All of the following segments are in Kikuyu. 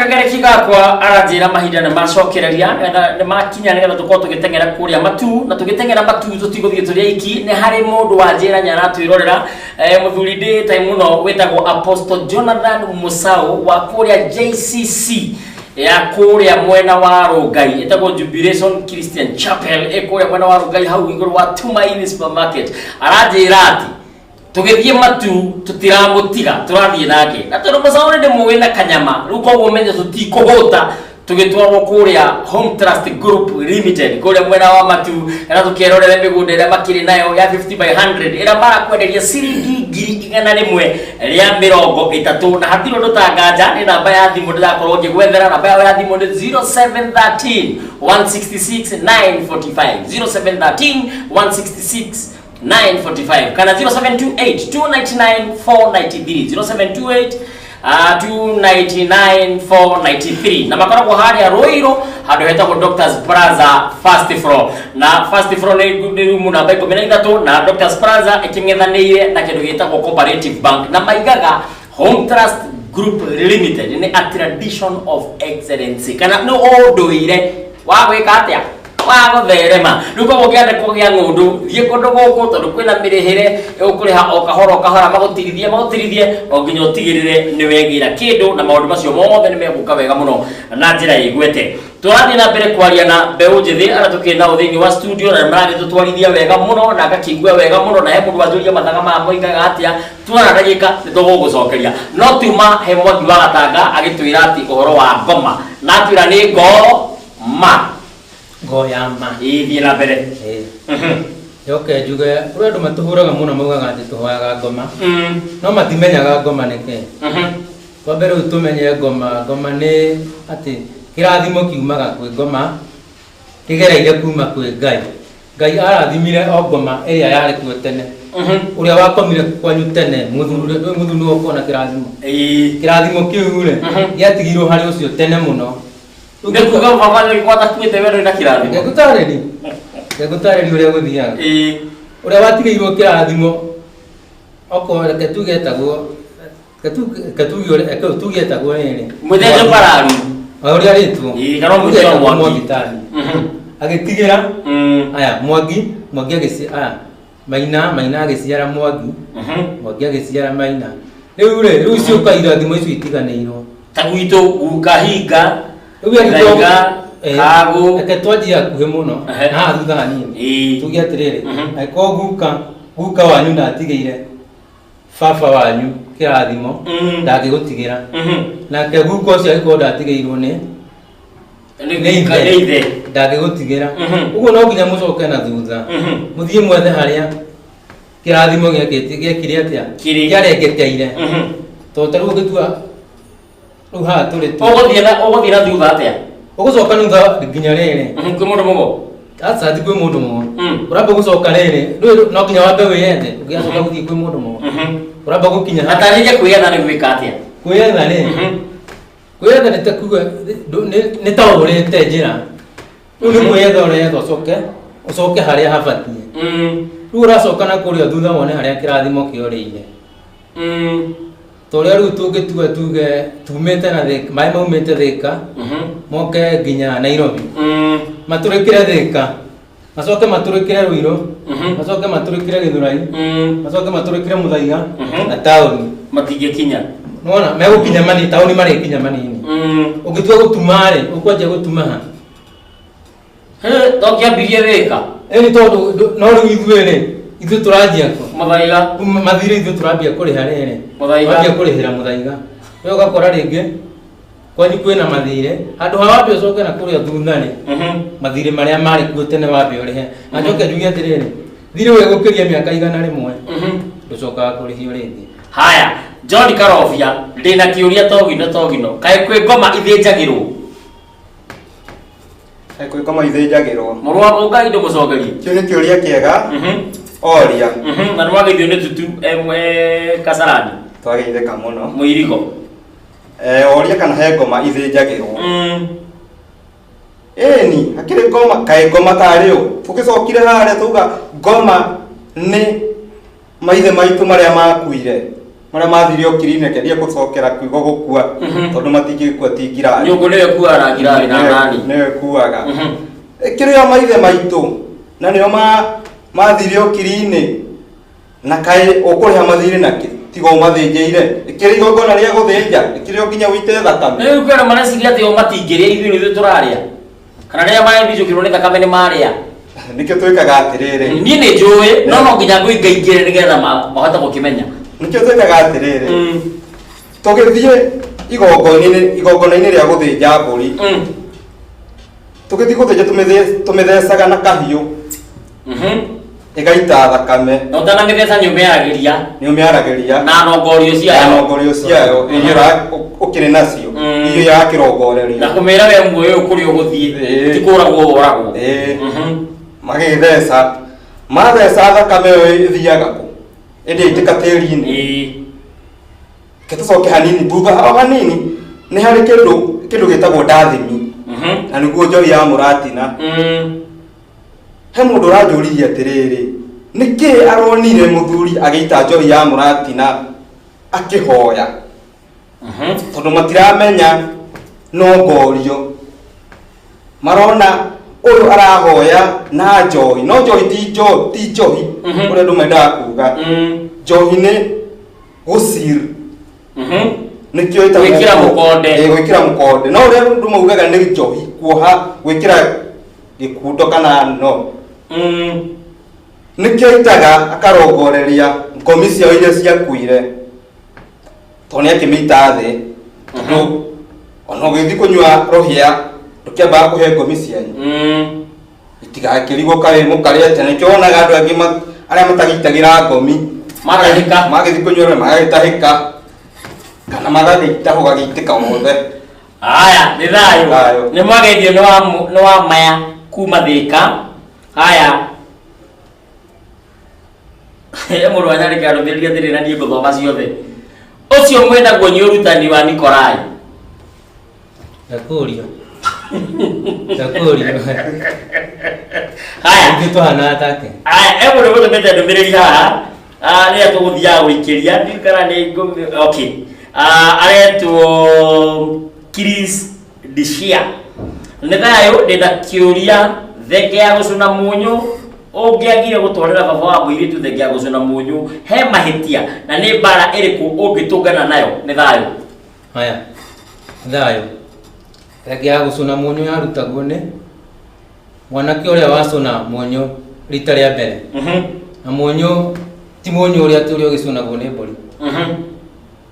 Kagereki gakwa aranjĩra mahinda nĩ macokereria, nĩgetha nĩ makinya nĩgetha tũkorwo tũgĩteng'era kũrĩa matu, na tũgĩteng'era matu tũtigũthiĩ tũrĩ aiki. Nĩ harĩ mũndũ wanjĩra nĩ aratwĩrorera, mũthuri ndĩĩte mũno wĩtagwo Apostle Jonathan Musau wa kũrĩa JCC ya kũrĩa mwena wa Rongai, ĩtagwo Jubilation Christian Chapel, ĩ kũrĩa mwena wa Rongai hau igũrũ wa Tumaini Supermarket. Aranjĩra atĩ tũgĩthiĩ matu tũtiramũtiga, tũrathiĩ nake, na tondũ Mũcaũ nĩ ndĩmũĩ na kanyama rĩu, koguo menye tũtikũhũta tũgĩtwarwo kũrĩa Home Trust Group Limited kũrĩa mwena wa matu, na tũkerorere mĩgũnda ĩrĩa makĩrĩ nayo ya 50 by 100 ĩrĩa marakwenderia ciringi 130,000, na hatirĩ ũndũ tanganja. Nĩ namba ya thimũ ndĩrakorwo ngĩgwethera. Namba yao ya thimũ nĩ 0713 166 945, 0713 166 945, kana 0728 299 493, 0728 299 493, na makoragwo harĩa Ruiru handũ hetagwo Doctors Plaza first floor, na first floor nĩ rumu namba 13, na Doctors Plaza ĩkĩng'ethanĩire na kĩndũ gĩtagwo Cooperative Bank. Na maigaga Home Trust Group Limited nĩ a tradition of excellence, kana nĩ ũndũire wa gwĩka atĩa, wa gũtherema. Rĩu koguo ũngĩenda kũgĩa ng'ũndũ, thiĩ kũndũ gũkũ, tondũ kwĩna mĩrĩhĩre ũkũrĩha o kahora o kahora, magũtirithie magũtirithie o nginya ũtigĩrĩre nĩ wegĩra kĩndũ, na maũndũ macio mothe nĩ megũka wega mũno na njĩra ĩgwete. Tũrathiĩ na mbere kwaria na mbeũ njĩthĩ arĩa tũkĩrĩ nao thĩinĩ wa studio, na maragĩtũtwarithia wega mũno na ngakĩigua wega mũno. Na he mũndũ wanjũria mathaga maya moigaga atĩa, tuona ndagĩka nĩ tũgũgũcokeria. No tuma he Mwangi wa Gatanga agĩtwĩra atĩ ũhoro wa ngoma, na atwĩra nĩ ngoma. Ngo ya ma. Ĩĩ, thiĩ na mbere. Ĩĩ. Njoke njuge kũrĩ andũ matũhũraga mũno, maugaga atĩ tũhoyaga ngoma, no matimenyaga ngoma nĩ kĩ. Twambe rĩu tũmenye ngoma. Ngoma nĩ atĩ kĩrathimo kiumaga kwĩ ngoma, kĩgereire kuma kwĩ Ngai. Ngai arathimire o ngoma ĩrĩa yarĩ kuo tene. Ũrĩa wakomire kwanyu tene, mũthuri ũrĩa mũthuri nĩwe ũkona kĩrathimo. Kĩrathimo kĩu rĩ, gĩatigirwo harĩ ũcio tene mũno. Nĩ kuga baba nĩ gwatakuĩte we ndũrĩ na kĩrathimo? Ngũtarĩri ũrĩa gũthiaga. Ũrĩa watigĩirwo kĩrathimo, okorwo reke tuge etagwo, reke tuge etagwo rĩrĩ. Mũthemba bararu. O ũrĩa rĩtwo. Ĩĩ, kana Tuge mũthemba etagwo Mwangi. Mwangi Tani. Agĩtigĩra aya Mwangi agĩci aya Maina agĩciara Mwangi. Mwangi agĩciara Maina. Rĩu rĩ, rĩu ciũka irathimo icio itiganĩirwo. Ta gwitũ gukahinga Rĩu angĩkorwo- Thaiga, Kagũ. Reke twanjie hakuhĩ mũno na haha thutha hanini. Tuge atĩrĩrĩ, angĩkorwo guka wanyu ndatigĩire baba wanyu kĩrathimo, ndangĩgũtigĩra. Nake guka ũcio angĩkorwo ndatigĩirwo nĩ nĩ ithe. Nĩ ithe. Ndangĩgũtigĩra. Ũguo no nginya mũcoke na thutha, mũthiĩ mwethe harĩa kĩrathimo gĩekire atĩa. Kĩrĩ. Kĩarengekeire. Tondũ ta rĩu ũngĩtua rĩu haha tũrĩ tu Ũgũthiĩ na thutha atĩa? Ũgũcoka thutha nginya rĩrĩ. Kwĩ mũndũ mũgo. Aca, ti kwĩ mũndũ mũgo. Ũramba gũcoka rĩrĩ, rĩu no nginya wambe wĩyethe ũgĩacoka gũthiĩ kwĩ mũndũ mũgo. Ũramba gũkinya haha. Atarĩrie kwĩyetha nĩ gwĩka atĩa? Kwĩyetha rĩ, kwĩyetha nĩ ta kuga nĩ ta ũrĩte njĩra. Rĩu nĩ kwĩyetha ũreyetha ũcoke harĩa habatiĩ. Rĩu ũracoka na kũrĩa thutha wone harĩa kĩrathimo kĩorĩire. Ta ũrĩa rĩu tũngĩtua tuge tumĩte na Thika, maĩ maumĩte Thika moke nginya Nairobi, matũrĩkĩre Thika, macoke matũrĩkĩre Ruiru, macoke matũrĩkĩre Gĩthũrai, macoke matũrĩkĩre Mũthaiga na taũni. Matingĩkinya. Nĩwona megũkinya manini, taũni marĩkinya manini. Ũngĩtua gũtuma rĩ, ũkwanjia gũtuma ha? Hĩ, to kĩambirie wĩka. Ĩni tondũ no rĩu ithuĩ rĩ, ithuĩ tũranjia kũ? Mũthaiga. Mathirĩ ithuĩ tũrambia kũrĩha rĩrĩ. Mũthaiga. Tũrambia kũrĩhĩra Mũthaiga. We ũgakora rĩngĩ kwanyu kwĩna mathirĩ, handũ ha wambe ũcoke na kũrĩa thutha rĩ, mathirĩ marĩa marĩ kuo tene wambe ũrĩhe. Na njoke njuge atĩrĩrĩ, thirĩ wĩgũkĩria mĩaka 100, ndũcokaga kũrĩhio rĩngĩ. Haya, John Karobia, ndĩna kĩũria togino togino, kaĩ kwĩ ngoma ithĩnjagĩrwo? Kwĩ ngoma ithĩnjagĩrwo. Mũrũ wa Mũngai, ndũmũcokerie. Kĩu nĩ kĩũria kĩega. Oria. Na nĩ wageithio nĩ tutu emwe Kasarani. Twageithĩka mũno. Mũirigo. Oria kana he ngoma ithĩnjagĩrwo. Ĩni, hakĩrĩ ngoma, kaĩ ngoma tarĩ ũ? Tũgĩcokire harĩa tuga ngoma nĩ maithe maitũ marĩa makuire. Marĩa mathire ũkiri-inĩ kĩndie gũcokera kiugo gũkua tondũ matingĩkua ti ngirathi. Nyũngũ nĩyo ĩkuaga ngirathi na nani. Nĩyo ĩkuaga. Kĩrĩa maithe maitũ na nĩo mathire ũkiri-inĩ na kaĩ ũkũrĩha mathirĩ nakĩ tiga ũmathĩnjĩire ĩkĩrĩ igongona rĩa gũthĩnja ĩkĩrĩ o nginya ũite thakame. Rĩu kwĩna mareciria atĩ o matingĩrĩa ithuĩ nĩithuĩ tũrarĩa kana rĩrĩa marethicũkĩrwo nĩ thakame nĩ marĩa. Nĩkĩo twĩkaga atĩrĩrĩ. Niĩ nĩ njũĩ no no nginya ngũingaingĩre nĩgetha mahote gũkĩmenya. Nĩkĩo twĩkaga atĩrĩrĩ. Tũgĩthiĩ igongona-inĩ rĩa gũthĩnja mbũri. Tũgĩthiĩ gũthĩnja tũmĩthecaga na kahiũ. Ĩgaita thakame. Na ũtanamĩtheca nĩ ũmĩaragĩria. Nĩ ũmĩaragĩria. Na nongorio ciayo. Na nongorio ciayo iria ũkĩrĩ nacio. Iria yakĩrongorerio. Na kũmĩra we muoyo kũrĩa ũgũthiĩ. Ti kũragwo woragwo. Magĩtheca. Matheca thakame ĩyo ĩthiaga kũ? Ĩndĩ ĩitĩka tĩri-inĩ. Tũcoke hanini thutha o hanini nĩ harĩ kĩndũ gĩtagwo ndathimi. Na nĩguo njohi ya mũratina. He mũndũ ũranjũririe atĩrĩrĩ, nĩkĩ aronire mũthuri agĩita njohi ya mũratina akĩhoya? Tondũ matiramenya no ngorio. Marona ũyũ arahoya na njohi, no njohi ti njohi ũrĩa andũ mendaga kuga. Njohi nĩ gũcir. Nĩkĩo ĩtagwo Gwĩkĩra mũkonde. Gwĩkĩra mũkonde. No ũrĩa andũ maugaga nĩ njohi kuoha gwĩkĩra gĩkundo kana no. Nĩkĩo itaga akarongoreria ngomi ciao iria ciakuire tondũ nĩ akĩmĩita thĩ. Tondũ ona ũgĩthiĩ kũnyua rũhĩa ndũkĩambaga kũhe ngomi cianyu. Itigakĩrigwo kaĩ mũkarĩa atĩa. Nĩkĩo wonaga andũ angĩ arĩa matagĩitagĩra ngomi Magagĩtahĩka. Magĩthiĩ kũnyua rũhĩa magagĩtahĩka kana magagĩita gũgagĩitĩka wothe. Haya, nĩ thayũ. Thayũ. Nĩ mwageithio nĩ wa maya kuma Thĩka. Haya. He mũndũ wa Nyarĩka arũmĩrĩria atĩrĩ na niĩ ngũthoma ciothe. Ũcio mwĩnaguo nĩ ũrutani wa Nikolai. Ndakũria. Ndakũria. Haya. Ithuĩ tũhanaga take. Haya, he mũndũ ũgũtũmĩte ndũmĩrĩri haha. Rĩrĩa tũgũthiaga gũikĩria, ndiũĩ kana nĩ ngũmĩ-, okay. Aretwo Chris Dishia. Nĩ thayũ, ndĩna kĩũria thenge ya gũcũna mũnyũ ũngĩagire gũtwarĩra baba wa mũirĩtu thenge ya gũcũna mũnyũ he mahĩtia na nĩ mbara ĩrĩkũ ũngĩtũngana nayo? Nĩ thayũ. Haya, thayũ. Thenge ya gũcũna mũnyũ yarutagwo nĩ mwanake ũrĩa wacũna mũnyũ rita rĩa mbere. Na mũnyũ ti mũnyũ ũrĩa atĩ ũrĩa ũgĩcũnagwo nĩ mbũri.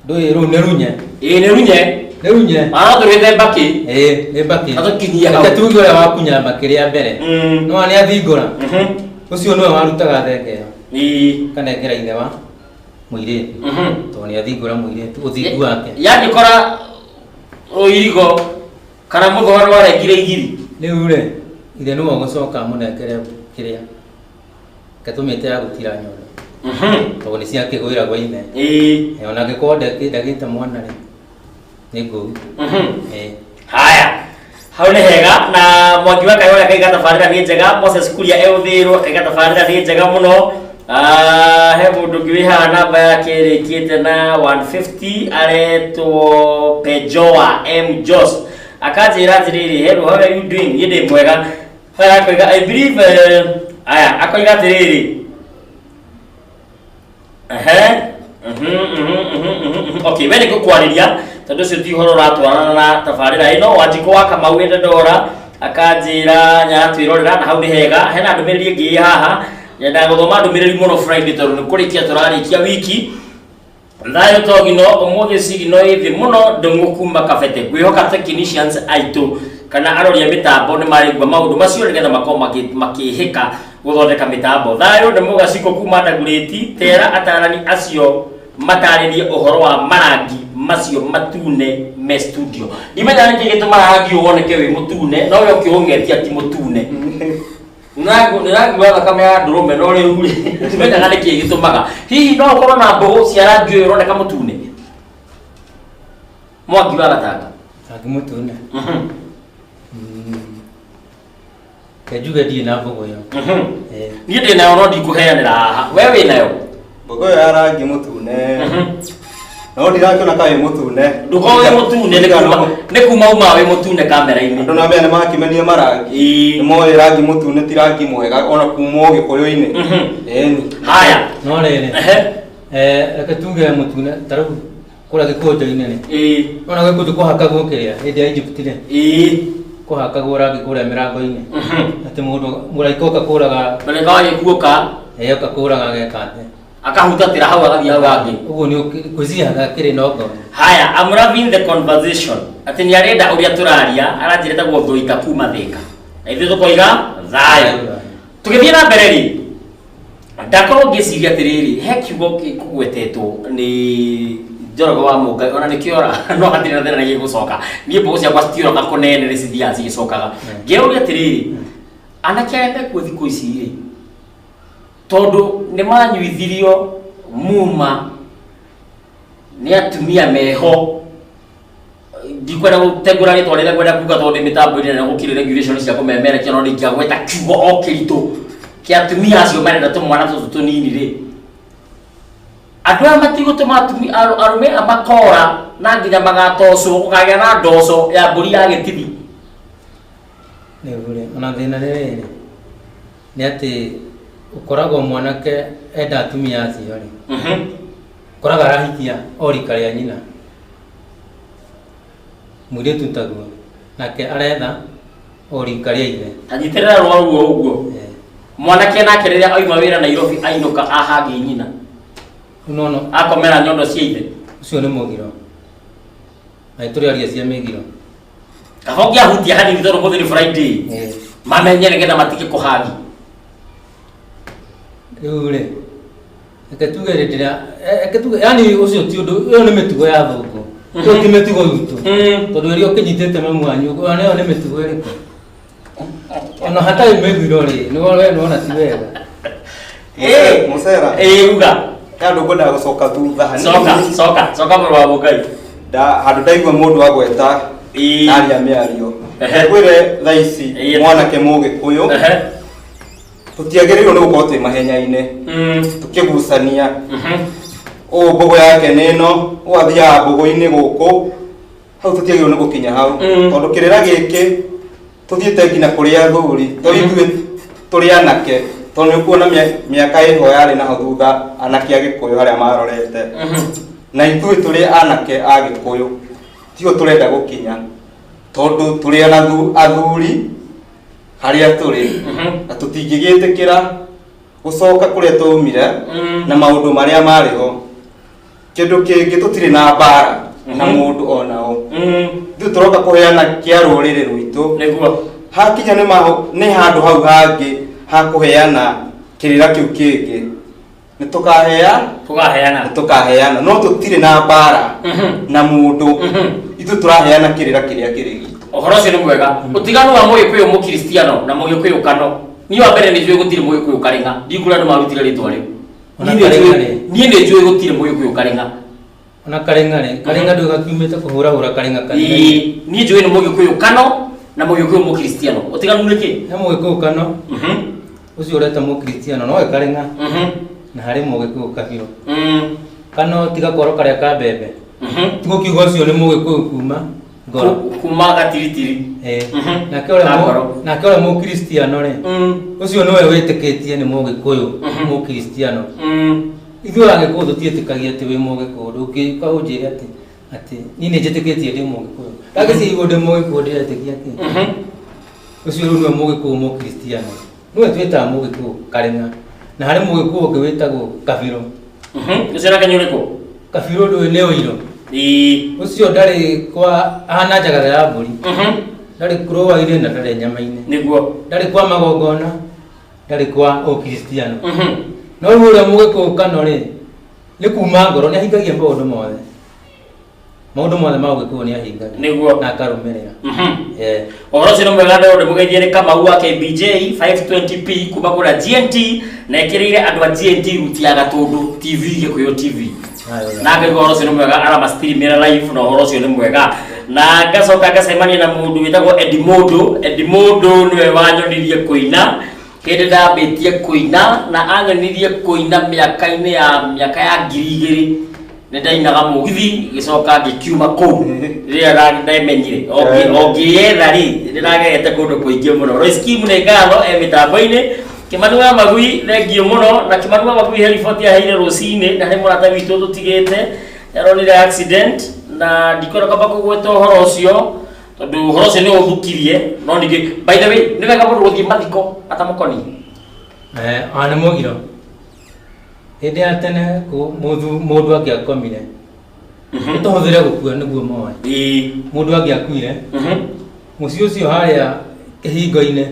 Ndũĩ rũu nĩ runye. Ĩĩ nĩ runye. Nĩ runye. Mara tũrĩte mbakĩ. Ĩĩ, nĩ mbakĩ. Na tũkinyia hau. Reke tuge ũrĩa wakunya mbakĩ rĩa mbere. No nĩ athingũra. Ũcio nĩwe warutaga thenge ĩyo. Kanengera ithe wa mũirĩtu. Tondũ nĩ athingũra mũirĩtu, ũthingu wake. Yangĩkora rũirigo kana mũthũa nĩwarengire igiri. Rĩu rĩ, ithe nĩwe ũgũcoka amũnengere kĩrĩa. Reke tũmĩte ya gũtira nyondo. Tondũ nĩ ciakĩgwĩra gwa ithe. Ona angĩkorwo ndagĩte mwana rĩ, nĩ ngũi. Haya. Hau nĩ hega na Mwangi wa Kayore akaiga tabarĩra nĩ njega, Moses Kuria eũthĩrwo akaiga tabarĩra nĩ njega mũno. He mũndũ ũngĩ wĩ haha namba yake ĩrĩkĩte na 150 aretwo Pejoa M Jos. Akanjĩra atĩrĩrĩ, hello, how are you doing? Niĩ ndĩ mwega. Haya akoiga I believe, aya akoiga atĩrĩrĩ. Ehe. Okay, we nĩ ngũkwarĩria tondũ ũcio ti ũhoro ũratwarana na tabarĩra ĩno. Wanjikũ wa Kamau wĩ Dandora akanjĩra nyaratwĩrorera na hau nĩ hega. Hena ndũmĩrĩri ĩngĩ ĩ haha. Nyendaga gũthoma ndũmĩrĩri mũno Friday tondũ nĩ kũrĩkia tũrarĩkia wiki. Thayũ Togino, ũmũthĩ cigino ĩ thĩ mũno ndũng'ũ kuma Kabete. Ngwĩhoka technicians aitũ kana arori a mĩtambo nĩ maraigua maũndũ macio nĩgetha makorwo makĩhĩka gũthondeka mĩtambo. Thayũ nĩ mũgaciko kuma Ndagurĩti, tera atarani acio matarĩrie ũhoro wa marangi macio matune me studio. Ndimenya nĩkĩ gĩtũmaga rangi ũyũ woneke wĩ mũtune, no we ũkĩũng'etia ti mũtune. Nĩ rangi wa thakame ya ndũrũme, no rĩu rĩ, ndimenyaga nĩkĩ gĩtũmaga. Hihi no ũkorwo na mbũgũ cia rangi ũyũ ũroneka mũtune? Mwangi wa Gatanga. Rangi mũtune. Reke njuge ndirĩ na mbũgũ ĩyo. Niĩ ndĩ nayo no ndikũheanĩra haha. We wĩ nayo? Mbũgũ ĩyo ya rangi mũtune. No ndirakĩona ka wĩ mũtune. Ndũkorwo wĩ mũtune nĩ kuma uma wĩ mũtune kamera-inĩ. Andũ na mbere nĩ makĩmenia marangi. Nĩ moĩ rangi mũtune ti rangi mwega ona kuma Ũgĩkũyũ-inĩ. Ĩni. Haya. No rĩrĩ. Reke tuge mũtune ta rĩu kũrĩa gĩkũnjo-inĩ rĩ. Ona gĩkũnjo kũhakagwo kĩrĩa hĩndĩ ya Egypt rĩ. Kũhakagwo rangi kũrĩa mĩrango-inĩ. Atĩ mũndũ mũraika oka kũraga. Mũraika wa gĩkuũ oka. Oka kũraga ageka atĩa? Akahutatĩra hau agathiĩ hau hangĩ. Ũguo nĩ ngwĩciria hakĩrĩ na ngoro. Haya, I'm loving the conversation. Atĩ nĩ arenda ũrĩa tũraria, aranjĩra etagwo Thũita kuma Thĩka. Na ithuĩ tũkoiga thayũ. Tũgĩthiĩ na mbere rĩ, ndakorwo ngĩciria atĩrĩrĩ, he kiugo gĩkũgwetetwo nĩ Njoroge wa Mũngai, ona nĩkĩora, no hatirĩ na thĩna nĩ gĩgũcoka. Niĩ mbũgũ ciakwa citiũraga kũnene nĩ cithiaga cigĩcokaga. Ngeyũria atĩrĩrĩ, anake arĩa mekuo thikũ ici rĩ, tondũ nĩ manyuithirio muma nĩ atumia meho, ndikwenda gũtengũra rĩtwa rĩrĩa ngwenda kuga tondũ ndĩ mĩtambo-inĩ na gũkĩrĩ regulation cia kũmemerekia, no ndingĩagweta kiugo o kĩritũ kĩa atumia acio marenda tũmwana tũtũ tũnini rĩ. Andũ aya matigũtũma arũme aya makora na nginya magatocwo, gũkagĩa na ndoco ya mbũri ya gĩtithi. Nĩguo rĩ, ona thĩna nĩ rĩrĩ, nĩ atĩ ũkoragwo mwanake enda atumia acio rĩ. Ũkoraga arahikia o rika rĩa nyina. Mũirĩtu taguo, nake aretha o rika rĩa ithe. Anyitĩrĩra rwa ũguo ũguo. Mwanake nake rĩrĩa auma wĩra Nairobi ainũka ahangi nyina. No, no. Akomera nyondo cia ithe. Ũcio nĩ mũgiro. Na tũrĩ aria cia mĩgiro. Kaba ũngĩahutia hanini tondũ mũthĩ nĩ Friday. Mamenye nĩgetha matige kũhagi. Rĩu rĩ, reke tuge rĩ ndĩra, reke tuge, yani ũcio ti ũndũ, ĩyo nĩ mĩtugo ya thũngũ. Ĩyo ti mĩtugo itũ. Tondũ ĩrĩa ũkĩnyitĩte mamu wanyu, ona ĩyo nĩ mĩtugo ĩrĩkũ? Ona hatarĩ mĩgiro rĩ, nĩ we nĩwona ti wega. Mũcera. Uga. He handũ ngwendaga gũcoka thutha hanini. Coka, coka, coka mũrũ wa Mũngai. Handũ ndaigua mũndũ agweta aria mĩario. Ngwĩre thaa ici mwanake Mũgĩkũyũ, tũtiagĩrĩirwo nĩ gũkorwo twĩ mahenya-inĩ, tũkĩgucania. Ũũ mbũgũ yake nĩ ĩno, ũũ athiaga mbũgũ-inĩ gũkũ, hau tũtiagĩrĩirwo nĩ gũkinya hau. Tondũ kĩrĩra gĩkĩ tũthiĩte nginya kũrĩ athuri, to ithuĩ tũrĩ anake, tondũ nĩ ũkuona mĩaka ĩho yarĩ naho thutha anake a Gĩkũyũ harĩa marorete. Na ithuĩ tũrĩ anake a Gĩkũyũ, tiho tũrenda gũkinya, tondũ tũrĩ athuri harĩa tũrĩ, na tũtingĩgĩtĩkĩra gũcoka kũrĩa twaumire na maũndũ marĩa marĩ ho. Kĩndũ kĩngĩ tũtirĩ na mbara na mũndũ ona ũ. Ithuĩ tũroka kũheana kĩa rũrĩrĩ rwitũ. Nĩguo. Hakinya nĩ handũ hau hangĩ ha kũheana kĩrĩra kĩu kĩngĩ. Nĩ Tũkaheana. Tũkaheana, no tũtirĩ na mbara na mũndũ. Ithuĩ tũraheana kĩrĩra kĩrĩa kĩrĩ gitũ. Ũhoro ũcio nĩ mwega. Ũtiganu wa Mũgĩkũyũ Mũkristiano na Mũgĩkũyũ Kano. Niĩ wa mbere nĩ njũĩ gũtirĩ Mũgĩkũyũ Karĩng'a. Ndikũrĩa andũ marutire rĩtwa rĩu. Ona Niĩ Karĩng'a rĩ. nĩ njũĩ gũtirĩ Mũgĩkũyũ Karĩng'a. Ona Karĩng'a rĩ, Karĩng'a ndũĩ gakiumĩte kũhũrahũra Karĩng'a kanitha-inĩ. Niĩ njũĩ nĩ Mũgĩkũyũ Kano na Mũgĩkũyũ Mũkristiano. Ũtiganu nĩ kĩ? He Mũgĩkũyũ Kano. Ũcio ũreta Mũkristiano no we Karĩng'a. Na harĩ Mũgĩkũyũ Kabirũ. Kano tiga koro karĩa ka mbembe. Tigo kiugo ũcio nĩ Mũgĩkũyũ kuma ngoro. Kuma gatiritiri. Nake Ka ngoro. ũrĩa Mũkristiano rĩ, ũcio nĩwe wĩtĩkĩtie nĩ Mũgĩkũyũ, Mũkristiano. Ithuĩ Agĩkũyũ tũtiĩtĩkagia atĩ wĩ Mũgĩkũyũ, ndũngĩũka ũnjĩre atĩ niĩ nĩ njĩtĩkĩtie ndĩ Mũgĩkũyũ. Ndangĩciria ndĩ Mũgĩkũyũ ndĩretĩkia atĩ. Ũcio rĩu nĩwe Mũgĩkũyũ Mũkristiano. Nĩwe twĩtaga Mũgĩkũyũ Karĩng'a. Na harĩ Mũgĩkũyũ ũngĩ wĩtagwo Kabirũ. Ũcio nake nĩ ũrĩkũ? Kabirũ ndũĩ nĩ ũirũ. Ũcio ndarĩ kwa ahana njagatha ya mbũri. Ndarĩ kũrũa-inĩ na ndarĩ nyama-inĩ. Nĩguo. Ndarĩ kwa magongona, ndarĩ kwa ũkristiano. No rĩu ũrĩa Mũgĩkũyũ Kano rĩ, nĩ kuma ngoro, nĩ ahingagia maũndũ mothe. Maũndũ mothe ma Ũgĩkũyũ nĩ ahingagia. Nĩguo. Na akarũmĩrĩra. Ũhoro ũcio nĩ mwega ndĩrona ndĩmũgeithie nĩ Kamau wa KBJ 520p kuma kũrĩa GNT, na ĩkĩrĩire andũ a GNT ruti ya Gatũndũ TV, Gĩkũyũ TV. Na ngaigua ũhoro ũcio nĩ mwega, aramastreamĩra live na ũhoro ũcio nĩ mwega. Na ngacoka ngacemania na mũndũ wĩtagwo Eddie Mũndũ. Eddie Mũndũ nĩwe wanyonirie kũina hĩndĩ ndambĩtie kũina, na anyonirie kũina mĩaka-inĩ ya mĩaka ya ngiri igĩrĩ. Nĩ ndainaga mũgithi gĩcoka ngĩkiuma kũu rĩrĩa ndemenyire. O ngĩyetha rĩ, nĩ ndagerete kũndũ kũingĩ mũno. Royce Kim nĩ ngatho e mĩtambo-inĩ. Kĩmani wa Magui thengiũ mũno. Na Kĩmani wa Magui he riboti aheire rũcinĩ, na harĩ mũrata witũ tũtigĩte aronire accident, na ndikwenda kwamba kũgweta ũhoro ũcio tondũ ũhoro ũcio nĩ ũthukirie. No ningĩ, by the way, nĩ wega mũndũ gũthiĩ mathiko atamũkoniĩ. Nĩ mũgiro. Hĩndĩ ya tene mũndũ angĩakomire, tũhũthĩre gũkua nĩguo moe. Mũndũ angĩakuire, mũciĩ ũcio harĩa kĩhingo-inĩ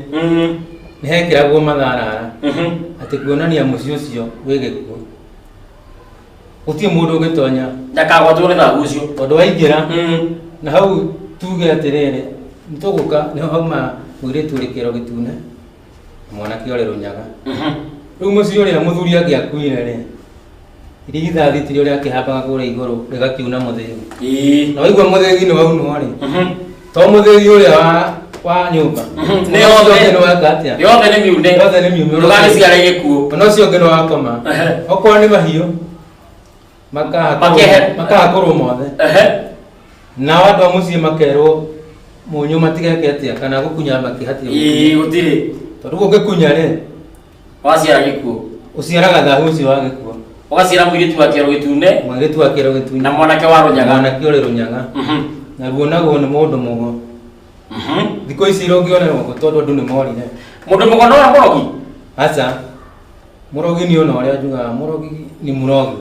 nĩ hekĩragwo matharara atĩ kuonania mũciĩ ũcio wĩ gĩkuũ. Gũtirĩ mũndũ ũngĩtonya. Ndakagwatwo nĩ thahu ũcio. Tondũ waingĩra na hau tuge atĩrĩrĩ, nĩtũgũka nĩho hauma mũirĩtu ũrĩ kĩero gĩtune na mwanake ũrĩ rũnyaga. Rĩu mũciĩ ũrĩa mũthuri angĩakuire rĩ, irigithathi ti rĩo rĩakĩhambaga kũrĩa igũrũ rĩgakiuna mũthĩgi. Na waigua mũthĩgi nĩ waunwo rĩ, to mũthĩgi ũrĩa wa nyũmba. Nĩ yothe. Nĩ weka atĩa? Yothe nĩ miune. Yothe nĩ miune. Ndũgagĩciare gĩkuũ. Ona ũcio ũngĩ nĩ wakoma. Okorwo nĩ mahiũ, makahakũrwo mothe. Nao andũ a mũciĩ makerwo mũnyũ matigeke atĩa kana gũkunya makĩhatirĩ. Gũtirĩ. Tondũ ũngĩkunya rĩ, waciara gĩkuũ. Ũciaraga thahu ũcio wa gĩkuũ. Ũgaciara mũirĩtu wa kĩero gĩtune. Mũirĩtu wa kĩero gĩtune. Na mwanake wa rũnyaga. Mwanake ũrĩ rũnyaga. Na ruonagwo nĩ mũndũ mũgo. Thikũ ici rũngĩonerwo kũ tondũ andũ nĩ morire. Mũndũ mũgo no mũrogi? Aca. Mũrogi nĩ ona ũrĩa njugaga, mũrogi ni mũrogi.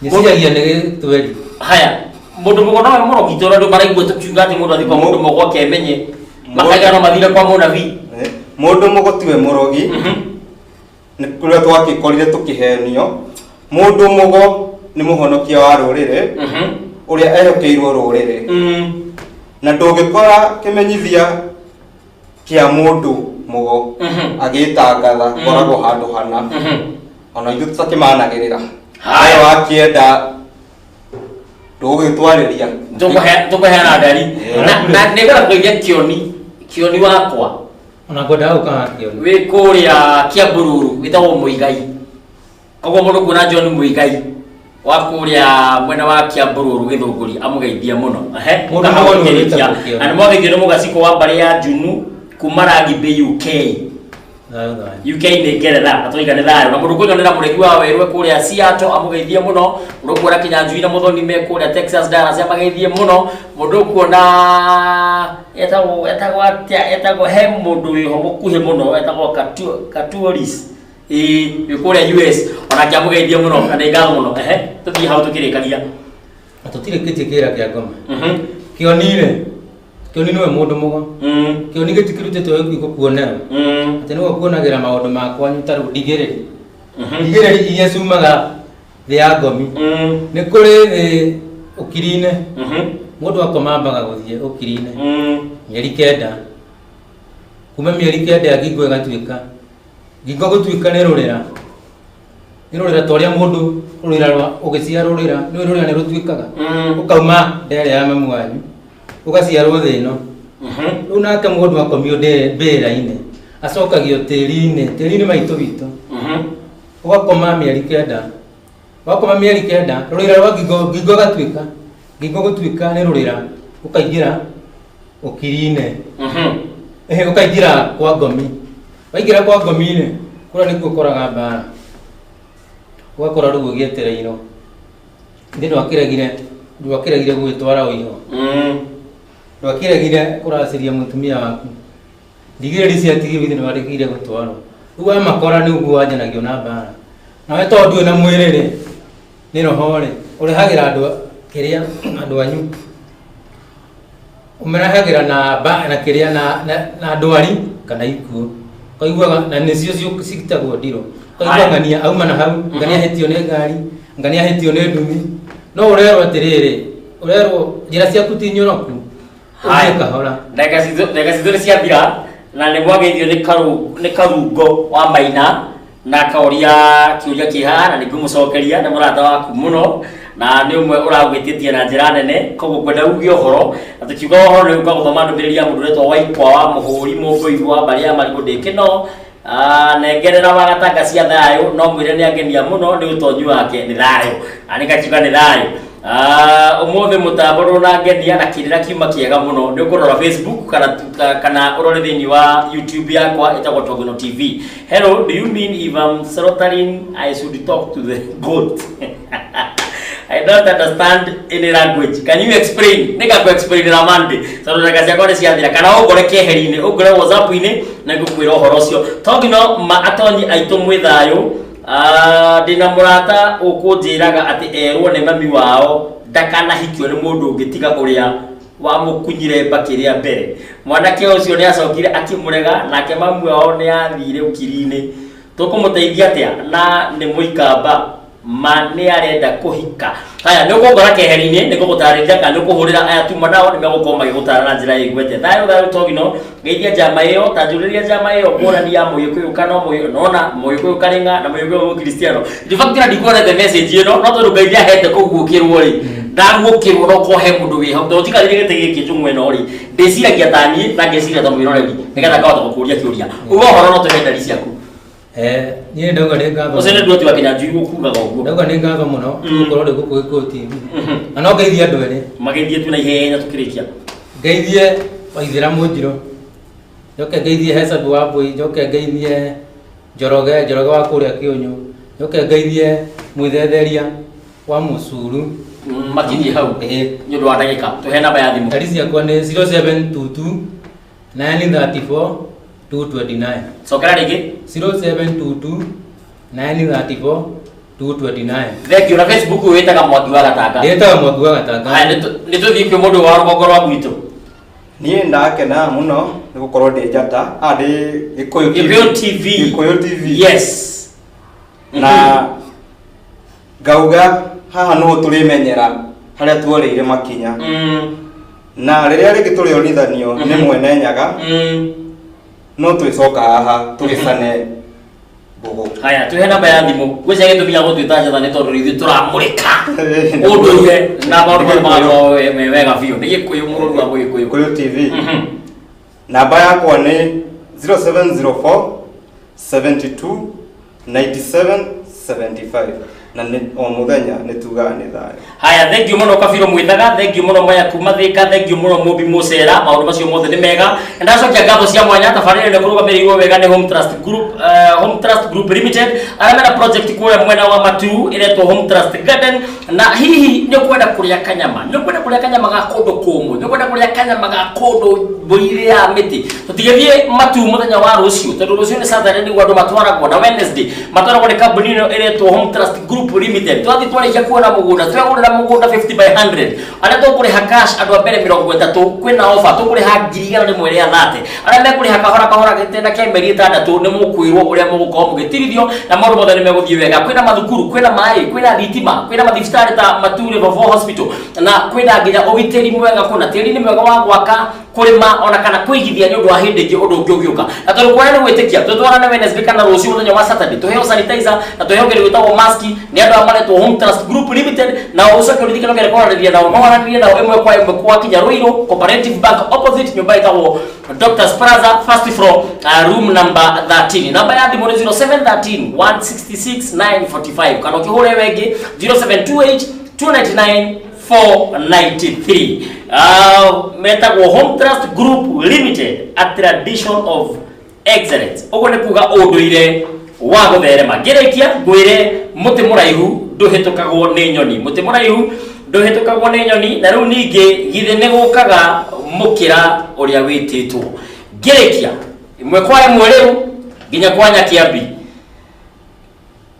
Nyeciragia nĩ gĩthweri. Haya, mũndũ mũgo no mũrogi tondũ andũ maraigua tũkiuga atĩ mũndũ athiĩ kwa mũndũ mũgo akemenye. Makaiga no mathire kwa mũnabii. Mũndũ mũgo tiwe mũrogi. Nĩ kũrĩa twakĩkorire tũkĩhenio. Mũndũ mũgo nĩ mũhonokia wa rũrĩrĩ, ũrĩa ehokeirwo rũrĩrĩ. Na ndũngĩkora kĩmenyithia kĩa mũndũ mũgo agĩtangatha koragwo handũ hana. Ona ithuĩ tũtakĩmanagĩrĩra. Haya. Wakĩenda ndũgũgĩtwarĩria. Tũkũheana ndari. Na nĩngwenda kũgeithia kĩoni wakwa. Ona ngwendaga gũka ha kĩoni. Wĩ kũrĩa Kiambururu wĩtagwo Mũigai. Koguo mũndũ kuona John Mũigai wa kũrĩa mwena wa Kiambururu Gĩthũngũri amũgeithia mũno. Mũndũ Mũkaha mũgo nĩ gũkĩrĩkia. wĩtagwo Kĩoni. Na nĩ mwageithio nĩ Mũgacikũ wa mbarĩ ya Njunu kuma Rugby UK. Thayũ thayũ. UK nĩ Ngeretha, na tũiga nĩ thayũ. Na mũndũ kwĩnyonera mũregi wa werũ kũrĩa Seattle amũgeithie mũno. Mũndũ kuona Kinyanjui na Mũthoni me kũrĩa Texas Dallas amageithie mũno. Mũndũ kuona etagwo atĩa, etagwo he mũndũ wĩho mũkuhĩ mũno etagwo Katuoris. Wĩ kũrĩa US onake amũgeithie mũno na nĩ ngatho mũno. Tũthiĩ hau tũkĩrĩkagia. Na tũtirĩkĩtie kĩra kĩa ngoma. Kĩoni rĩ, Kĩoni nĩwe mũndũ mũgo. Kĩoni gĩtikĩrutĩtwo gĩkuo kuonerwo. Atĩ nĩwe kuonagĩra maũndũ ma kwanyu ta rĩu ndigĩrĩri. Ndigĩrĩri iria ciumaga thĩ ya ngomi. Nĩ kũrĩ thĩ ũkiri-inĩ. Mũndũ akoma ambaga gũthiĩ ũkiri-inĩ. Mĩeri 9. Kuma mĩeri 9 ya ngingo ĩgatuĩka. Ngingo gũtuĩka nĩ rũrĩra. Nĩ rũrĩra ta ũrĩa mũndũ rũrĩra rwa ũgĩciarwo rũrĩra, nĩ rũrĩra nĩ rũtuĩkaga. Ũkauma ndere ya mamu wanyu. Ũgaciarwo thĩ ĩno. Rĩu nake mũndũ akomio mbĩrĩra-inĩ, acokagio tĩri-inĩ, tĩri-inĩ maitũ witũ. Ũgakoma mĩeri 9. Wakoma mĩeri 9, rũrĩra rwa ngingo, ngingo ĩgatuĩka. Ngingo gũtuĩka nĩ rũrĩra, ũkaingĩra ũkiri-inĩ. Ũkaingĩra kwa ngomi. Waingĩra kwa ngomi-rĩ, kũrĩa nĩkuo ũkoraga mbara. Ũgakora rĩu ũgĩetereirwo. Ithe ndwakĩregire gũgĩtwara ũiho. Ndwakĩregire kũracĩria mũtumia waku. Ndigĩrĩri ciatigirwo ithe ndwaregire gũtwarwo. Rĩu wamakora nĩ ũguo wanjanagio na mbara. Nawe tondũ ndũrĩ na mwĩrĩ rĩ, nĩ roho rĩ, ũrehagĩra andũ kĩrĩa, andũ anyu. Ũmarehagĩra na na kĩrĩa, na ndwari kana ikuũ. Ũkaiguaga, na nĩcio citagwo ndirũ. Ũkaigua ng'ania auma na hau, ng'ania ahĩtio nĩ ngari, ng'ania ahĩtio nĩ ndumi. No ũrerwo atĩrĩrĩ, ũrerwo njĩra ciaku ti nyoroku. Haya. Ũthiĩ kahora. Ndagĩka citũ nĩ ciathira, na nĩ mwageithio nĩ Karungo wa Maina, na akaũria kĩũria kĩ haha, na nĩ ngũmũcokeria, nĩ mũrata waku mũno, na nĩ ũmwe ũragwĩtĩtie na njĩra nene, koguo ngwenda uge ũhoro, na tũkiuga ũhoro nĩ ũka gũthoma ndũmĩrĩri ya mũndũ ũretwo Waikwa wa Mũhũri, Mũmbũi wa mbarĩ ya Marigũ Ndĩkĩno, Nengerera wa gatanga cia thayũ no mwĩre nĩ angenia mũno nĩ ũtonyi wake nĩ thayũ. Nĩ gakiuga nĩ thayũ. Ũmũthĩ mũtambo ndũnangenia na kĩrĩra kiuma kĩega mũno. Nĩ ũkũrora Facebook kana ũrore thĩinĩ wa YouTube yakwa ĩtagwo Togino TV. Hello, do you mean if I'm slaughtering I should talk to the goat? I don't understand any language. Can you explain? Nĩngakũ explain na Monday. Tondũ ndagĩka ciakwa nĩ ciathira. Kana ũngore keheri-inĩ, ũngore WhatsApp-inĩ na ngũkwĩra ũhoro ũcio. Togino ma atonyi aitũ mwĩ thayũ. Ndĩna mũrata ũkũnjĩraga atĩ erwo nĩ mami wao ndakanahikio nĩ mũndũ ũngĩ tiga ũrĩa wamũkunyire mbakĩ rĩa mbere. Mwanake ũcio nĩ acokire akĩmũrega nake mami wao nĩ athire ũkiri-inĩ. Tũkũmũteithia atĩa na nĩ mũikamba ma nĩ arenda kũhika. Haya, nĩ ũkũngora keheri-inĩ, nĩ ngũgũtarĩria kana nĩ ũkũhũrĩra aya tuma nao nĩ megũkorwo magĩgũtara na njĩra ĩgwete. Thayũ thayũ Togino, ngeithia njama ĩyo, ta njũrĩria njama ĩyo ngũrani ya Mũgĩkũyũ kana nona Mũgĩkũyũ Karĩng'a na Mũgĩkũyũ Mũkristiano. In fact na ndikuonete message ĩno, no tondũ Ngai nĩahete kũguũkĩrwo rĩ, ndaguũkĩrwo no ko he mũndũ wĩ hau, tondũ tikarĩrie gĩtĩ gĩkĩ njũng'wa ĩno rĩ, ndĩciragia ta niĩ na ngeciria ta mwĩroreri nĩgetha ngahota gũkũria kĩũria. Uga ũhoro no tũhe ndari ciaku. Niĩ ndauga nĩ ngatho. Ũcio nĩ Nduoti wa Kĩnyanjui gũkugaga ũguo. Ndauga nĩ ngatho mũno gũkorwo ndĩ gũkũ Gĩkũyũ TV. Na no ngeithie andũ erĩ. Mageithie tu na ihenya tũkĩrĩkia. Ngeithie Waithĩra Mũnjirũ. Njoke ngeithie Hesabu wa Mbũi, njoke ngeithie Njoroge, Njoroge wa kũrĩa Kĩũnyũ. Njoke ngeithie Mwĩthetheria wa Mũcuru. Makinyie hau. Nĩ ũndũ wa ndagĩka. Tũhe namba ya thimũ. Ndari ciakwa nĩ 0722 934 229. Cokera rĩngĩ. 0722 934 229. Thank you. Na Facebook wĩtaga Mwangi wa Gatanga. Ndĩtaga Mwangi wa Gatanga. Haya, nĩ tũthiĩ kwĩ mũndũ wa rũgongo rwa gwitũ. Niĩ ndakena mũno nĩ gũkorwo ndĩ njata. Ndĩ Gĩkũyũ TV. Gĩkũyũ TV. Gĩkũyũ TV. Yes. Na ngauga haha no tũrĩmenyera harĩa tuorĩire makinya. Na rĩrĩa rĩngĩ tũrĩonithanio nĩ mwene Nyaga. No twĩcoka haha tũgĩcane mbũgũ. Haya, tuhe namba ya thimũ. Gwĩciria gĩtũmi gĩa gũtwĩta njata nĩ tondũ ithuĩ tũramũrĩka ũndũire na maũndũ marĩa magakorwo me wega biũ. Nĩ Gĩkũyũ, mũrũri wa Mũgĩkũyũ. Gĩkũyũ TV. Namba yakwa nĩ 0704 72 97 75. Na nĩ o mũthenya nĩ tugaga nĩ thayũ. Haya, thank you mũno Kabirũ Mwithaga, thank you mũno Maya kuma Thika, thank you mũno Mũmbi Mũcera, maũndũ macio mothe nĩ mega. Na ndacokia ngatho cia mwanya tabarĩra ĩno kũrũgamĩrĩirwo wega nĩ Home Trust Group, Home Trust Group Limited, arĩa mena project kũrĩa mwena wa Matuu ĩretwo Home Trust Garden. Na hihi nĩ ũkwenda kũrĩa kanyama, nĩ ũkwenda kũrĩa kanyama ga kũndũ kũmũ, nĩ ũkwenda kũrĩa kanyama ga kũndũ mbũri ĩrĩa mĩtĩ. Tũtigĩthiĩ Matuu mũthenya wa rũciũ, tondũ rũciũ nĩ Saturday nĩguo andũ matwaragwo, na Wednesday matwaragwo nĩ kambuni ĩno ĩretwo Home Trust Group Limited. Twathiĩ twarĩkia kuona mũgũnda, twegũrĩra mũgũnda 50 by 100. Arĩa tũkũrĩha cash andũ a mbere 30, kwĩna offer tũkũrĩha ngiri igana rĩmwe rĩa 30. Arĩa mekũrĩha kahora kahora gĩtĩna kĩa mĩeri 6 nĩ mũkwĩrwo ũrĩa mũgũkorwo mũgĩtirithio na maũndũ mothe nĩ megũthiĩ wega. Kwĩna mathukuru, kwĩna maĩ, kwĩna thitima, kwĩna mathibitarĩ ta Matuu Level 4 Hospital, na kwĩna nginya ũgitĩri mwega, kwĩna tĩri nĩ mwega wa gwaka, kũrĩma ona kana kũigithia nĩ ũndũ wa hĩndĩ ĩngĩ ũndũ ũngĩ ũgĩũka. Na tondũ kuona nĩ gwĩtĩkia, tũtwarane Wednesday kana rũciũ mũthenya wa Saturday, tũheo sanitizer na tũheo kĩndũ gĩtagwo mask nĩ andũ aya maretwo Home Trust Group Limited, na ũcoke ũririkane ũkĩenda kwaranĩria nao, no waranĩrie nao ĩmwe kwa ĩmwe kwa kinya Ruiru Cooperative Bank opposite nyũmba ĩtagwo Doctors Plaza first floor, room number 13. Namba ya thimũ nĩ 0713 166 945 kana ũkĩhũra ĩyo ĩngĩ 0728 299 493. Metagwo Home Trust Group Limited, a tradition of excellence. Ũguo nĩ kuga ũndũire wa gũtherema. Ngĩrĩkia ngwĩre mũtĩ mũraihu ndũhĩtũkagwo nĩ nyoni, mũtĩ mũraihu ndũhĩtũkagwo nĩ nyoni. Na rĩu ningĩ githĩ nĩ gũkaga mũkĩra ũrĩa wĩtĩtwo. Ngĩrĩkia ĩmwe kwa ĩmwe rĩu nginya kwa Nyakĩambi.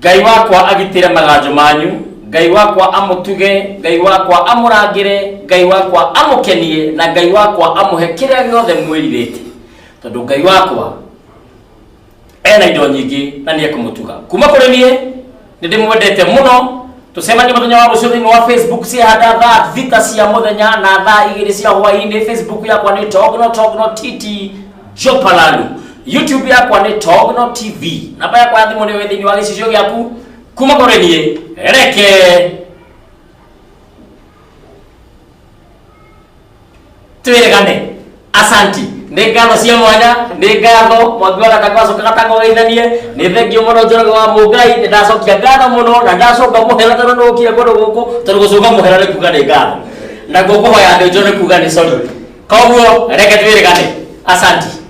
Ngai wakwa agitĩre maganjo manyu, Ngai wakwa amũtuge, Ngai wakwa amũrangĩre, Ngai wakwa amũkenie, na Ngai wakwa amũhe kĩrĩa gĩothe mwĩrirĩte, tondũ Ngai wakwa ena indo nyingĩ na nĩ ekũmũtuga. Kuma kũrĩ niĩ nĩ ndĩmwendete mũno. Tũcemanie mũthenya wa rũciũ thĩinĩ wa Facebook ciahanda thaa 6 cia mũthenya na thaa 2 cia hwaĩ-inĩ. Facebook yakwa nĩ Togno Togno TT Jopalalu, YouTube yakwa nĩ Togno TV, namba yakwa ya thimũ nĩ thĩinĩ wa gĩcicio gĩaku. Kuma kũrĩ niĩ reke twĩrĩgane. Asanti. Nĩ ngatho cia mwanya, nĩ ngatho Mwangi wa Gatangũ acoka Gatangũ geithanie. Nĩ thengio mũno Njoroge wa Mũngai, nĩ ndacokia ngatho mũno na ndacoka mũhera tondũ nĩ ũkire kũndũ gũkũ, tondũ gũcoka mũhera nĩ kuga nĩ ngatho, naguo kũhoya thĩnjwo nĩ kuga nĩ sorry. Koguo reke twĩrĩgane. Asanti.